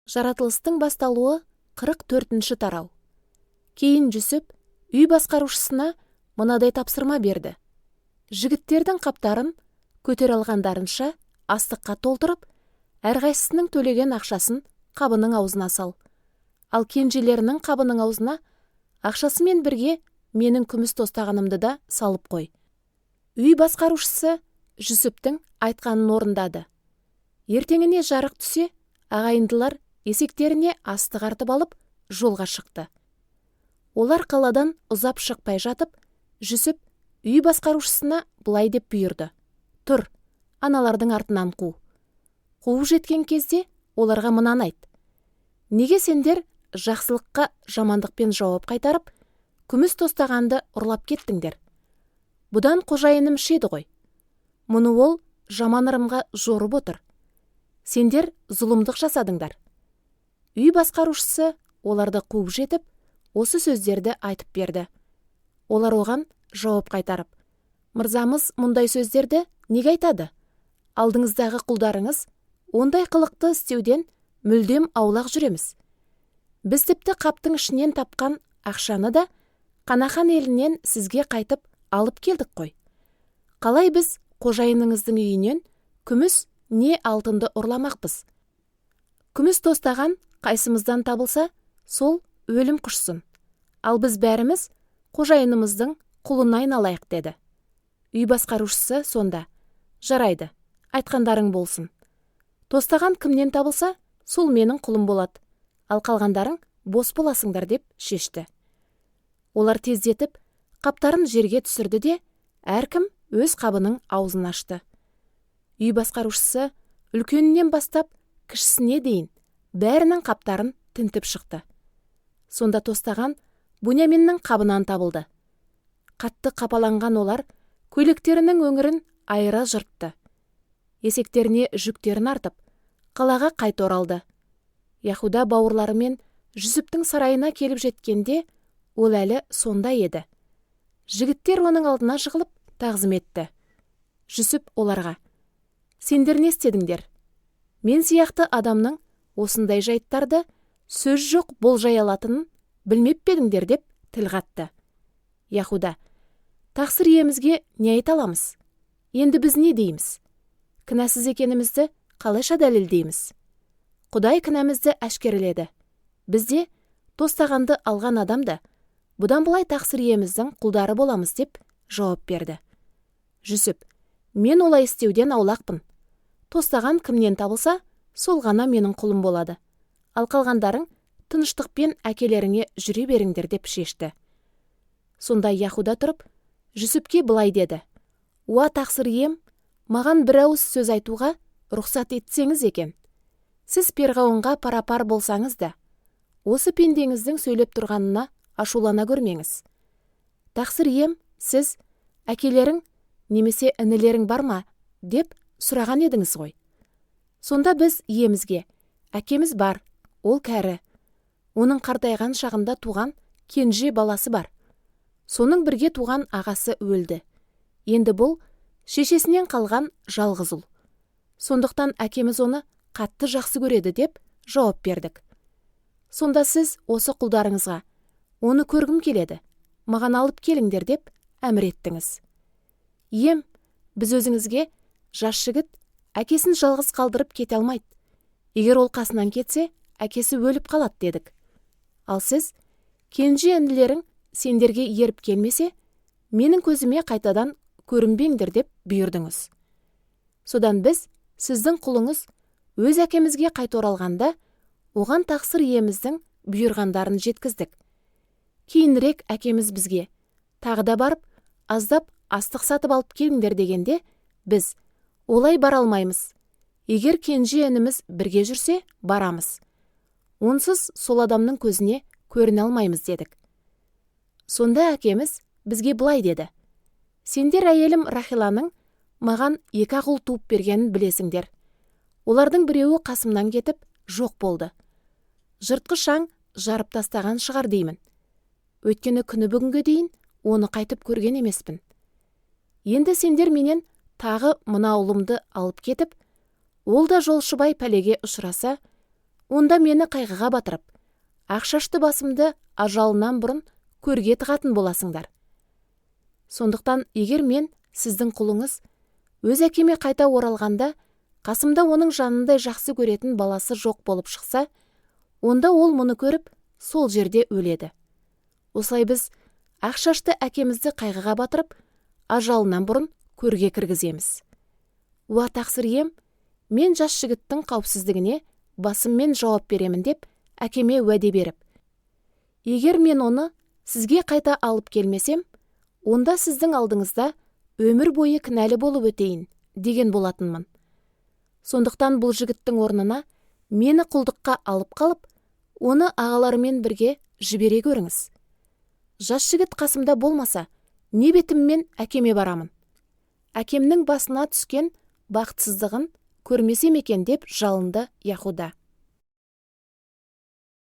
Жаратылыстың басталуы, 44-тарау. Кейін Жүсіп үй басқарушысына мынадай тапсырма берді: Жігіттердің қаптарын көтере алғандарынша астыққа толтырып, әрқайсысының төлеген ақшасын қабының аузына сал. Ал кенжелерінің қабының аузына ақшасымен бірге менің күміс тостағанымды да салып қой. Үй басқарушысы Жүсіптің айтқанын орындады. Ертеңіне жарық түсе, ағайындылар есектеріне астық артып алып, жолға шықты. Олар қаладан ұзап шықпай жатып, Жүсіп үй басқарушысына былай деп бұйырды: Тұр, аналардың артынан қу. Қуып жеткен кезде оларға мынаны айт: Неге сендер жақсылыққа жамандықпен жауап қайтарып, күміс тостағанды ұрлап кеттіңдер? Бұдан қожайыным ішеді ғой. Мұны ол жаман ырымға жорып отыр. Сендер зұлымдық жасадыңдар. Үй басқарушысы оларды қуып жетіп, осы сөздерді айтып берді. Олар оған жауап қайтарып: Мырзамыз мұндай сөздерді неге айтады? Алдыңыздағы құлдарыңыз ондай қылықты істеуден мүлдем аулақ жүреміз. Біз тіпті қаптың ішінен тапқан ақшаны да Қанахан елінен сізге қайтып алып келдік қой. Қалай біз қожайыныңыздың үйінен күміс не алтынды ұрламақпыз? Күміс тостаған қайсымыздан табылса, сол өлім құшсын. Ал біз бәріміз қожайынымыздың құлына айналайық, деді. Үй басқарушысы сонда: Жарайды, айтқандарың болсын. Тостаған кімнен табылса, сол менің құлым болады. Ал қалғандарың бос боласыңдар, деп шешті. Олар тездетіп қаптарын жерге түсірді де, әркім өз қабының аузын ашты. Үй басқарушысы үлкенінен бастап кішісіне дейін бәрінің қаптарын тінтіп шықты. Сонда тостаған Буняминнің қабынан табылды. Қатты қапаланған олар көйлектерінің өңірін айыра жыртты. Есектеріне жүктерін артып, қалаға қайта оралды. Яхуда бауырларымен Жүсіптің сарайына келіп жеткенде, ол әлі сонда еді. Жігіттер оның алдына жығылып, тағзым етті. Жүсіп оларға: Сендер не істедіңдер? Мен сияқты адамның осындай жайттарды сөз жоқ болжай алатынын білмеп пе едіңдер, деп тіл қатты. Яхуда: Тақсыр иемізге не айта аламыз? Енді біз не дейміз? Кінәсіз екенімізді қалайша дәлелдейміз? Құдай кінәмізді әшкереледі. Бізде тостағанды алған адам да бұдан былай тақсыр иеміздің құлдары боламыз, деп жауап берді. Жүсіп: Мен олай істеуден аулақпын. Тостаған кімнен табылса, сол ғана менің құлым болады. Ал қалғандарың тыныштықпен әкелеріңе жүре беріңдер, деп шешті. Сонда Яхуда тұрып, Жүсіпке былай деді: Уа, тақсыр ием, маған бір ауыз сөз айтуға рұқсат етсеңіз екен. Сіз перғауынға парапар болсаңыз да, осы пендеңіздің сөйлеп тұрғанына ашулана көрмеңіз. Тақсыр ием, сіз әкелерің немесе інілерің бар ма деп сұраған едіңіз ғой. Сонда біз иемізге: Әкеміз бар, ол кәрі. Оның қартайған шағында туған кенже баласы бар. Соның бірге туған ағасы өлді. Енді бұл шешесінен қалған жалғыз ұл. Сондықтан әкеміз оны қатты жақсы көреді, деп жауап бердік. Сонда сіз осы құлдарыңызға: Оны көргім келеді, маған алып келіңдер, деп әмір еттіңіз. Ием, біз өзіңізге: Жас жігіт әкесін жалғыз қалдырып кете алмайды. Егер ол қасынан кетсе, әкесі өліп қалады, дедік. Ал сіз: Кенже інілерің сендерге еріп келмесе, менің көзіме қайтадан көрінбеңдер, деп бұйырдыңыз. Содан біз, сіздің құлыңыз, өз әкемізге қайта оралғанда, оған тақсыр иеміздің бұйырғандарын жеткіздік. Кейінірек әкеміз бізге: Тағы да барып, аздап астық сатып алып келіңдер, дегенде, біз: Олай бара алмаймыз. Егер кенже ініміз бірге жүрсе, барамыз. Онсыз сол адамның көзіне көріне алмаймыз, дедік. Сонда әкеміз бізге былай деді: Сендер әйелім Рахиланың маған екі ақ ұл туып бергенін білесіңдер. Олардың біреуі қасымнан кетіп, жоқ болды. Жыртқыш аң жарып тастаған шығар деймін. Өйткені күні бүгінге дейін оны қайтып көрген емеспін. Енді сендер менен тағы мына ұлымды алып кетіп, ол да жолшыбай пәлеге ұшыраса, Онда мені қайғыға батырып, ақ шашты басымды ажалынан бұрын көрге тығатын боласыңдар. Сондықтан егер мен, сіздің құлыңыз, өз әкеме қайта оралғанда, қасымда оның жанындай жақсы көретін баласы жоқ болып шықса, онда ол мұны көріп, сол жерде өледі. Осылай біз ақ шашты әкемізді қайғыға батырып, ажалынан бұрын көрге кіргіземіз. Уа, тақсыр ием, мен жас жігіттің қауіпсіздігіне басыммен жауап беремін деп әкеме уәде беріп, егер мен оны сізге қайта алып келмесем, онда сіздің алдыңызда өмір бойы кінәлі болып өтейін деген болатынмын. Сондықтан бұл жігіттің орнына мені құлдыққа алып қалып, оны ағаларымен бірге жібере көріңіз. Жас жігіт қасымда болмаса, не бетіммен әкеме барамын? Әкемнің басына түскен бақытсыздығын көрмесем екен, деп жалынды Яхуда.